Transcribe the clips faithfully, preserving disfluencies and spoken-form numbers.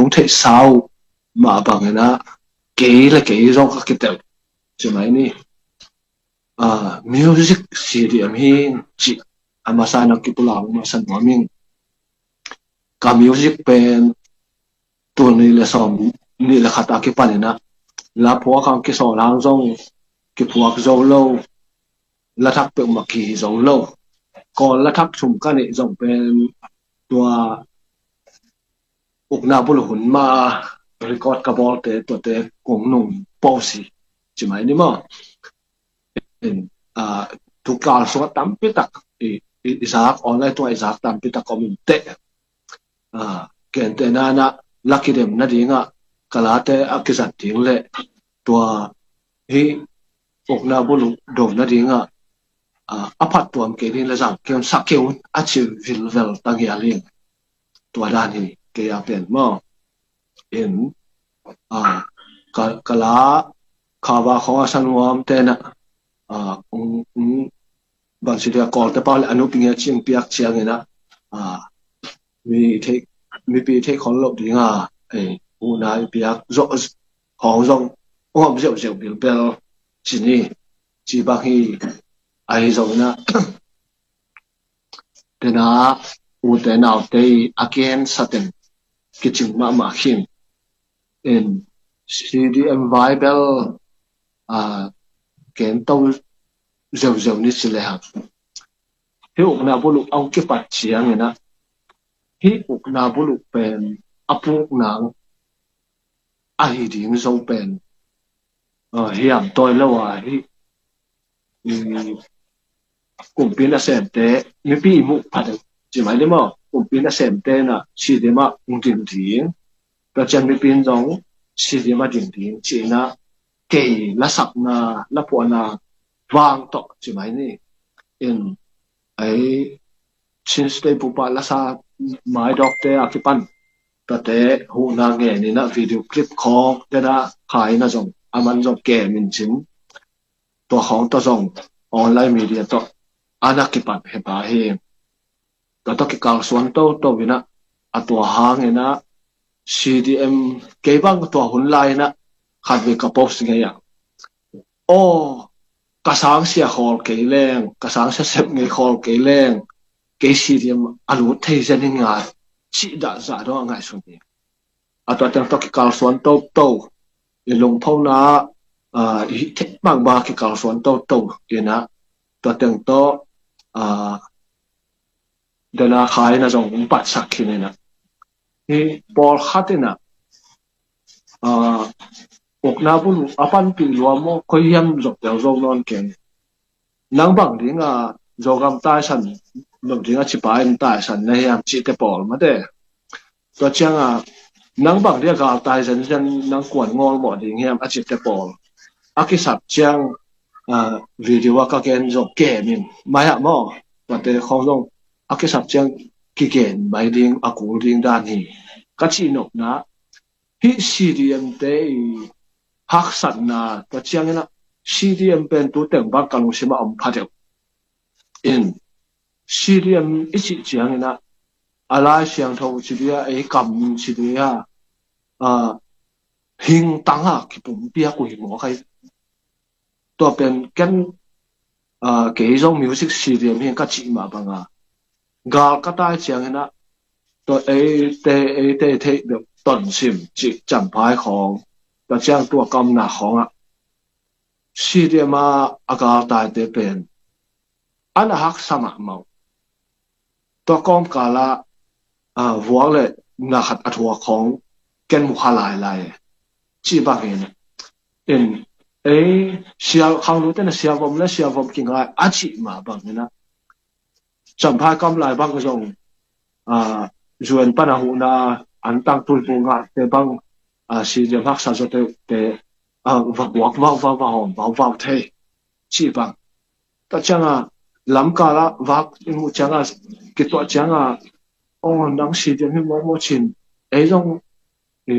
hong theihsa uh mah bangin ah kei le kei zong ka kitel ci mai ni. Ah, music C D M hi cih a masa na kipulak masa nuam ing. Ka music pen tul nih le sawm nih le khat a kipanin ah la phuak hang kisawl hang zong kiphuak zo lo, la thak peuhmah kihi zo lo. Kawl la thak thum ka neih zong pen tua ukna bul hun ma record ka bawlte tuate kong nung pawsi ci mai ni maw. In, ah, tukal sungah tampi tak i, i, i zak online tungah i zak tampi tak om in teh. Ah, kente nana la kidem nadingah ka late a kizat ding le tua hi ukna bul uh do nadingah, ah, a phat tuam kei ding le zang keu sa keu a ci vilvel tangial in tua dan hi kei a pen maw. In, ah, ka, ka la khava khong a sa nuam tena, ah, ung, ung, ban si dia Kawlte pau le a nupi nge cing piak ciangin ah, ah, mi thei, mipi thei khol lo dinga, eh, u nai piak zo khong zong ung om zeu zeu bilbel ci ni ci bang hi. Ahi zongin ah tena ute naute i a gen saten kicing mahmah khin. In C D M Bible, ah, gen to zeu zeu ni ci le hang hi ukna bul uh a hong kipat ciangin ah hi ukna bul uh pen a puk nang ahi ding zo pen, ah, hiam tawi lo a hi, um, kumpi nasemte mipi i muh pha deuh ci mai le maw. Kumpi nasemte na C D M ah hong ding ding, tua ciang mipi in zong C D M ah ding ding ci-in ah kei lasakna laphuahna vang tawh ci mai ni. In ei Chin State bupa lasa maidawkte a kipan tuate huhna ngenin ah video clip khawng tena khaina zong a man zong kem in cin tua khawng tawh zong online media tawh a na kipan he pa hi. Tua tawh kikalsuan toto in ah a tua hangin ah C D M kei bang tua hun lai in ah khat vei ka post ngei ah, aw, ka sangsia khawl kei leng, ka sangsia sep ngei khawl kei leng, kei C D M a lut thei zen hi ngai cih dah zah dong a ngaihsun hi. A tua teng tawh kikalsuan toto i lungphona, ah, i theih bangbang kikalsuan toto in ah tua teng tawh, ah, dena khaina zong um patsak khin in ah hi pawlkhat in ah, ah, ukna bul uh a panpih lua maw, koi hiam zok tel zo nawn keng. Nang bang dinga Zogam taisan lo dinga cipa in taisan na hiam cihte pawl mate. Tua cianga nang bang dinga galtai zenzen nang kuan ngawlmawh ding hiam a cihte pawl a kisap ciang, ah, video a ka gen zong kem in mai ah maw. Tuate khawng zong a kisap ciang kigen mai ding a kul ding dan hi ka cih nopna. Hih C D M te i haksatna tua ciangin ah C D M pen tu teng bang ka lungsim ah om pha deuh. In C D M i cih ciangin ah a Lai Siangtho ci dia, ei kam ci dia, ah, hing tanga kipumpiak uh hi maw kai. Tua pen ken, ah, kei zong music C D M hi ka cih mah banga gal ka tai ciangin ah tua eite eite theih deuh tonsim cih Champhai khawng tua ciang tua kamna khawngah C D M a a galtaite pen a na haksa mahmah uh. Tua kawmkalah, ah, vuak le na khat a thuak khawng ken mu kha lailai. Cih bangin in ei sial khanglute na sialvom le sialvom kingai a cih mah bangin ah Champhai kam lai bang zong, ah, U N pan a huhna an tang tuibu ngahte bang, ah, C D M haksa zawte, ah, va guak vauvau, va hawm vauvau thei cih bang. Tua cianga lamkala vak i muh cianga kituah cianga, aw, nang C D M hi mawkmawk cin ei zong i,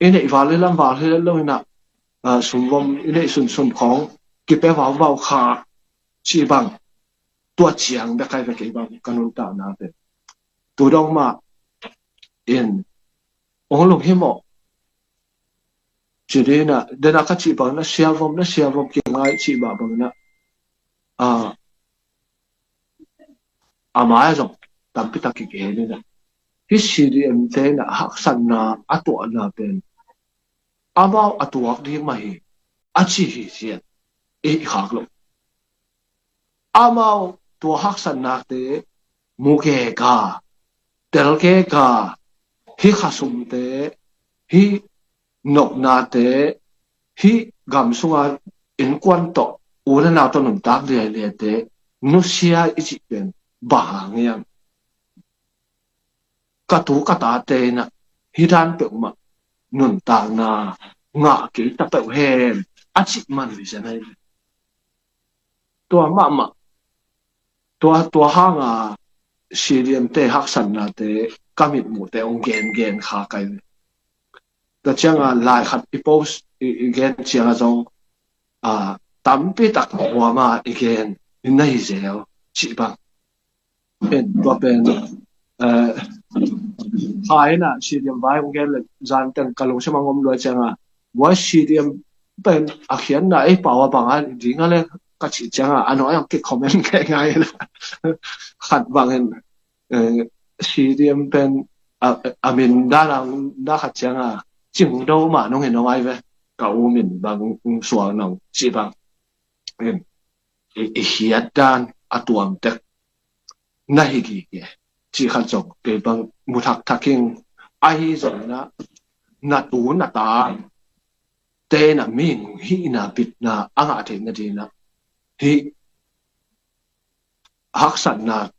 i neih val hi lam val hi lo inah, ah, sumvom i neih sunsun khawng kipia vauvau kha cih bang. Tua ciang bek kai bek kei bang ka nuntakna pen tu dong mah in ong lunghimawh. Ci dina, dena ka cih bangin a siavom, na siavom kingai cih mah bangin a, a, a mai-ah zong tampi tak kigen ina. Hih C D M te ina haksatna a tuahna pen amau a tuak ding mah hi, a ci hi cian i khak lo. Amau tua haksatnate mukeka, telkeka, hih khasumte, hih nopnate, hih gam sunga innkuan tawh, u le nau tawh nuntak liailiate nusia i cih pen bang hang hiam? Ka tu ka tate ina hih dan peuhmah nuntakna ngah kei ta peuh hen, a cih man hi zen ahi ve. Tua mahmah, tua, tua hanga C D M te haksatnate ka mitmuhte ong gengen kha kai ve. Tua cianga lai khat i post i, i gen cianga zong, a, tampi tak huama i gen i na hi zel cih bang. Pen, tua pen, eh, kha ina C D M vai ong gen le zan teng ka lungsim a ngom lua cianga, buai C D M pen a khiatna ei pau a bang a ding a le ka cih cianga a nuai ong ki comment kei ngai ina. Khat bangin, eh, C D M pen a, a min dan a, na khat cianga cing do mah nong hi nong ai ve, ka u min bang suang nong cih bang. I, i khiat dan a tuam tek na hi gige cih khat zong kei bang mu thakthak ing. Ahi zongin a, na tu na tate ina mihing hihna bitna a ngah theihna dingin a, hih haksatna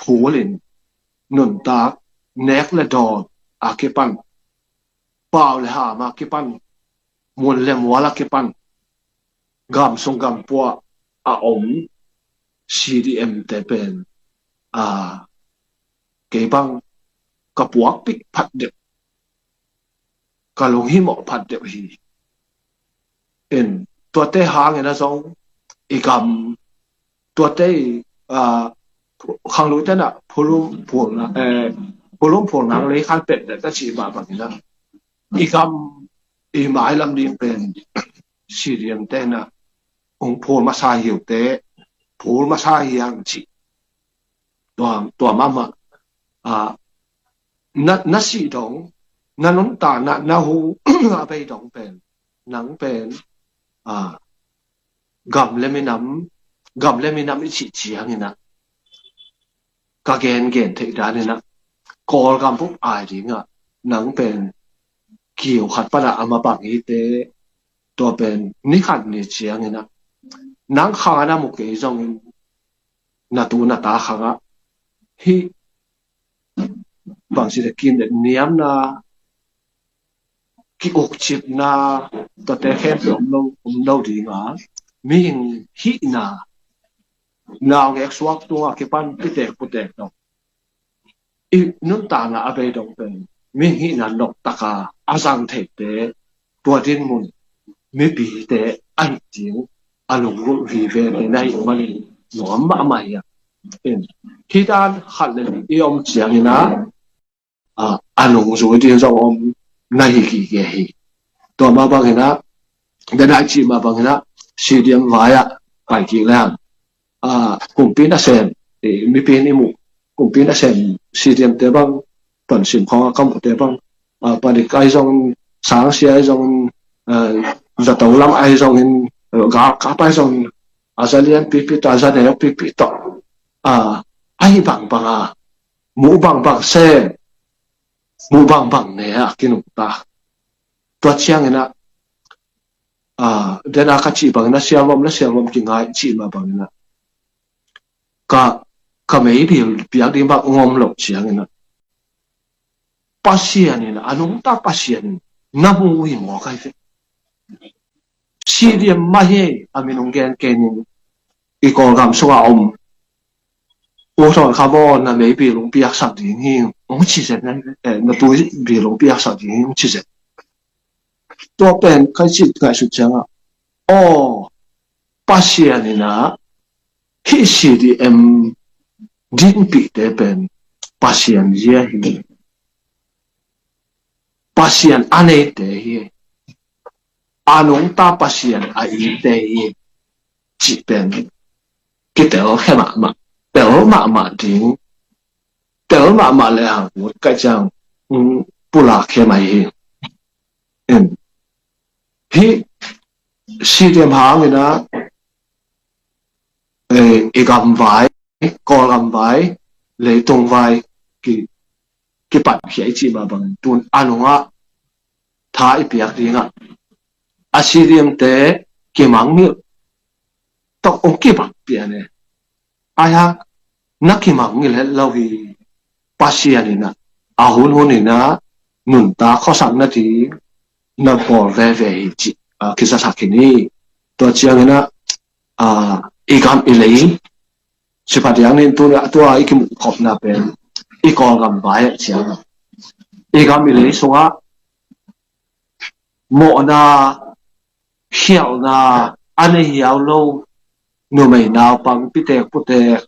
phulin nuntak, nek le dawn a kipan, pau le ham a kipan, mun le mual a kipan, gam sung gam pua a om C D M te pen, a, kei bang ka puakpih phat deuh, ka lunghimawh phat deuh hi. In, tuate hangin a zong i gam, tuate i, a, khangluite na phulum phulna, eh, phulum phulna lei khan pet deuh ta cih mah bangin a, i gam i mailam ding pen C D M te na ong phul masa hi uh teh, phul masa hi hang cih. Tua, tua mahmah, a, na, na sih dong, na nuntakna, na hu a bei dong pen, nang pen, a, gam le minam, gam le minam i cih ciangin a, ka gengen theih danin a, Kawlgam bup ai ding a, nang pen kiu khat pan a, a mapang hi teh, tua pen ni khat ni ciangin a, nang khang a na mu kei zongin, na tu na ta khang a, hih bangci le kin le niamna, ki-ukcipna, tuate khempeuh om lo, om lo ding a, mihing hihna, naungek suak tunga kipan pitek putek dong, i nuntakna a bei dong pen, mihing hihna noptaka a zang theite, tua dinmun mipite a hi ding a lunggulh vive te na hi manin nuam mahmah hi a. In, hih dan khat le nih i om ciangin a, a, a nungzui ding zong om na hi gige hi. Tua mah bangin a, dena i cih mah bangin a, C D M vai ah pai kik le hang, a, kumpi nasem, i, mipi in i muh kumpi nasem C D M te bang, Tonsim khawng a ka muhte bang, a, Padik ahi zongin, Sangsia ahi zongin, a, Zato lam ahi zongin, a, galkap ahi zongin, a za lian pipi tawh, a za neu pipi tawh, a, ahi bangbang a, muh bangbang sem, muh bangbang ne a kinungta. Tua ciangin a, a, dena ka cih bangin a, siavom le siavom kingai cih mah bangin a, ka, ka meibil piak ding bang ngom loh ciangin a, Pasian in a, a nungta Pasian in na mu hi maw kai ve. C D M mah hi a, min ong gen kei ning, i Kawlgam sunga om U Thawn Kham aw, na meibil ong piaksak ding hi, ong ci zen, eh, na tuibil ong piaksak ding hi, ong ci zen. Tua pen ka cih ngaihsut ciangin a, aw, Pasian in a, hih C D M dingpihte pen Pasian zia hi. Pasian a neite hi, a nungta Pasian a itte hi, cih pen kitel khe mahmah, tel mahmah ding, tel mahmah le a ut kai ciang, um, pulak khe mai hi. Em. Hih CDM hangin ah, eh, i gamvai, Kawlgam vai, leitung vai, ki, kipat khia i cih mah bangin tun a nungah tha i piak dingah a CDM te kimangngilh tawh hong kibang pian e. Ai hang na kimangngilh het lo hi. Pasian in ah a hunhun in ah nuntak khuasak nading na bawl veve hi cih, ah, kizasak hi ni. Tua ciangin ah, ah, i gam i lei, siphat diang nin tu, tua i kimuh khopna pen i Kawlgam vai ah ciang, i gam i lei sungah mawhna, khialhna a nei hiau lo, numei naupang pitek putek,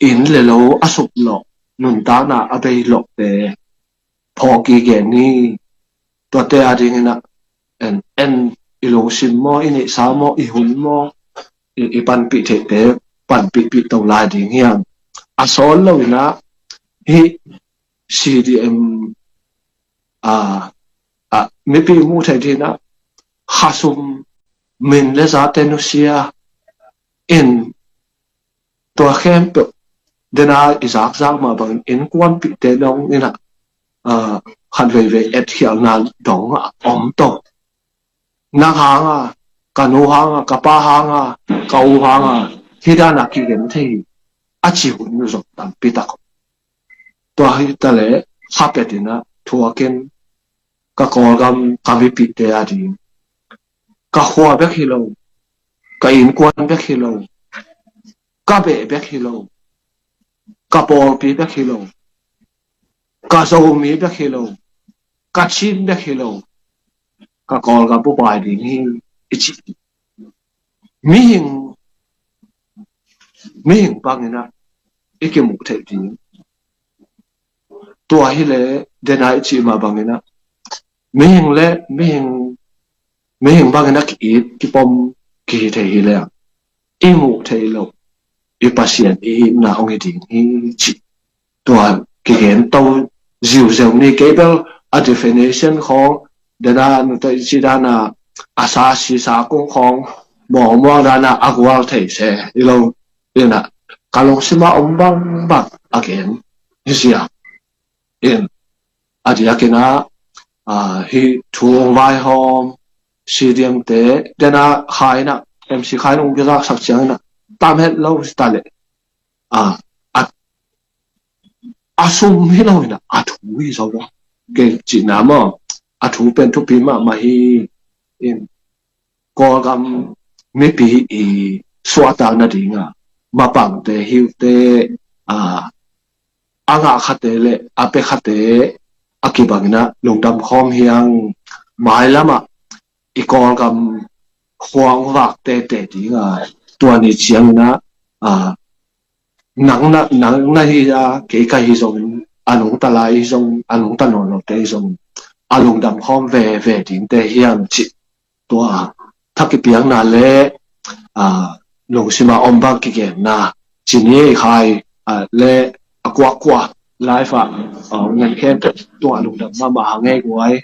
inn le lo a suplawh, nuntakna a bei lawhte phawk i gen ni. Tuate a dingin ah en, en, i lungsim maw, i neihsa maw, i hun maw, i, i panpih theihte panpihpih to lai ding hiam? A sawl loin ah hih CDM, a, a, mipi muh theih dingin ah khasum, min le zate nusia in, tua khempeuh dena i zakzak mah bangin innkuanpihte dongin ah, ah, khat veivei etkhialhna dong a om to. Nang hanga, ka nu hanga, ka pa hanga, ka u hanga, hih dana kigen thei hi, a ci hun zong tampi tak om. Tua hi ta leh khapetin ah thuakin ka Kawlgam ka mipihte a ding, ka khua bek hi lo, ka innkuan bek hi lo, ka beh bek hi lo, ka pawlpi bek hi lo, ka Zomi bek hi lo, ka Chin bek hi lo, ka Kawlgam bupai ding hi, i ci. Mihing, mihing bangin ah i kimuh theih ding. Tua hi leh dena i cih mah bangin ah mihing le mihing, mihing bangin ah ki-it kipom kihi thei hi leh i muh theih loh i Pasian i itna hong hi ding hi, cih tua kigen to ziuziau ni. Kei bel a definition khawng, dena nute i cih dana a sa si sa kung khawng mawngmawng dana a gual thei se hi lo. Ina, ka lungsim a om bangbang a gen hi sia. In, a diakin ah, ah, hih thu hong vaihawm CDM te, dena Khai in ah, MC Khai in hong kizaksak ciangin ah tam het lo hi ta leh, ah, a, a sum hi lo in ah, a thu hi zo lo. Kei cihna maw, a thu pen thupi mahmah hi. In, Kawlgam mipi i suahtak nadinga mapangte, hiute, a, a ngah khate le a pia khate a kibangin ah lungdam khawm hi hang. Mailamah i Kawlgam khuang vak tete dinga tua ni ciangin ah, a, nang na, nang na hi a, kei ka hi zongin, a nungta lai hi zongin, a nungta nawn lote hi zongin a lungdam khawm veve dingte hi hang, cih tua thak i piakna le, a, lungsima om bang kigenna ci ni ei Khai, a, le a kuakua live ah, a, ngen khempeuh tungah lungdam mahmah hang ei guai.